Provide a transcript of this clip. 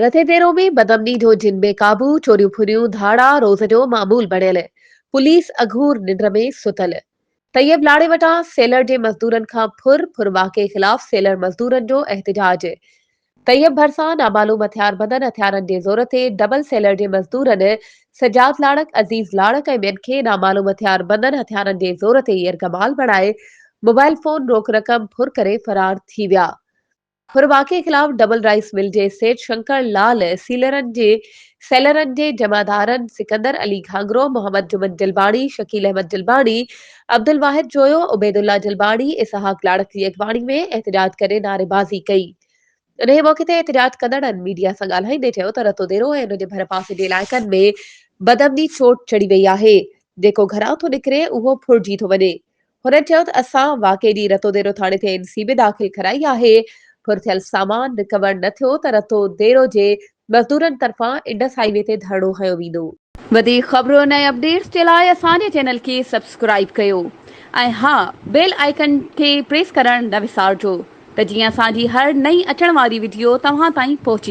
رتيديرو ۾ بدامني جو جن بي قابو، چوريون ڦريون، ڌاڙا روز جو معمول بڻيل، پوليس اگهور ننڊ ۾ ستل. طيب لاڙي وٽان سيلر جي مزدورن کان ڦر، ڦر واقعي خلاف سيلر مزدورن جو احتجاج. طيب ڀرسان نامعلوم هٿياربندن هٿيارن جي زور تي ڊبل سيلر جي مزدورن سجاد لاڙڪ، عزيز لاڙڪ ۽ ٻين کي نامعلوم هٿياربندن هٿيارن جي زور تي يرغمال بڻائي موبائل فون روڪ رقم ڦر ڪري فرار ٿي ويا. ڦر واقعي خلاف ڊبل رائيس مل جي سيٺ شنڪر لال، سيلرن جي سيلرن جي جمعدارن سڪندر علي گهانگرو، محمد جمن جلباڻي، شڪيل احمد جلباڻي، عبدالواحد جويو، عبيدالله جلباڻي، اسحاق لاڙڪ جي اڳواڻي ۾ احتجاج ڪري نعريبازي ڪئي. انهي موقعي تي احتجاج ڪندڙن ميڊيا سان ڳالهائيندي چيو ته رتوديرو ۽ ان جي ڀرپاسي جي علائقن ۾ بدامني چوٽ چڙهي وئي آهي، جيڪو گهران ٿو نڪري اهو ڦرجي ٿو وڃي. هنن چيو ته اسان واقعي ڏينهن رتوديرو ٿاڻي تي اين سي به داخل ڪرائي آهي، ڦر ٿيل سامان رڪور نه ٿيو ته رتوديرو جي مزدورن طرفان انڊس هائي وي تي ڌرڻو هنيو ويندو. وڌيڪ خبرن ۽ اپڊيٽس جي لاء اسان جي چينل کي سبسڪرائيب ڪيو ۽ ها بيل آئيڪن کي پريس ڪرڻ نه وسارجو ته جيئن اسان جي هر نئين اچڻ واري وڊيو توهان تائين پهچي.